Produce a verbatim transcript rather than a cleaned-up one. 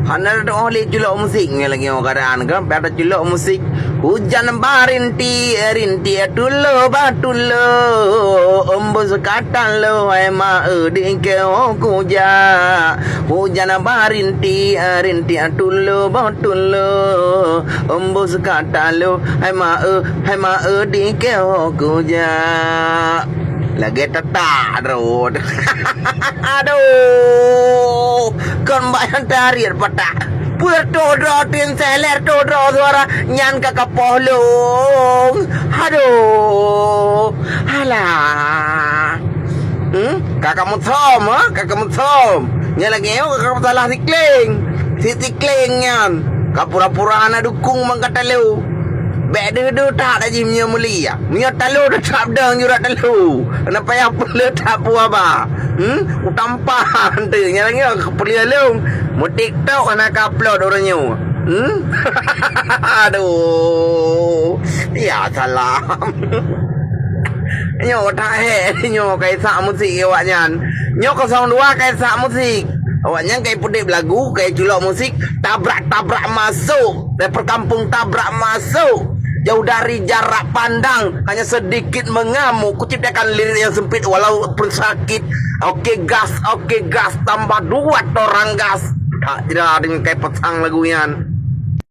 Hana teuh lé culok musik nyoe lagèe nyoe keadaan kan, pada culok musik. Hujan barinti, rinti tulo ba tulo, embus kata lo hai ma e di keu kuja. Hujan barinti, rinti tulo ba tulo, embus kata lo hai ma e, hai ma e di keu kuja. Lagèe tetak rot. Aduh, kon bak nyang tariet patak. Peue toh droe tin seler toh droe suara nyan ka kapoh lông. Aduh, alah. Hmm? Ka kamu som, ha? Ka kamu som. Nyan lagèe nyoe ka kamu salah sikling. Si sikling nyan. Ka pura-pura na dukung bang ka talo. Bèk deuh-deuh that aji meunyoe mulia. Meunyoe talo teutab dong jurak talo. Hana payah peuleueh that peue haba. Hmm? Utampan teuh nyang lagèe nyoe peuleueh lông. Meu TikTok hana ka upload uroe nyoe. Hmm? Aduh. Ya salam. Nyoe that hèk nyoe kaisak musik awaknyan. Nyoe kosong dua kaisak musik. Awaknyan kai peudép lagu, kai culok musik, tabrak-tabrak masuk. Dari perkampung tabrak masuk. Jauh dari jarak pandang, hanya sedikit mengamuk. Kuciptakan lirik yang sempit walaupun sakit. Oke gas, oke gas, tambah dua orang gas. Tak kira dengan kai petang lagu nyan.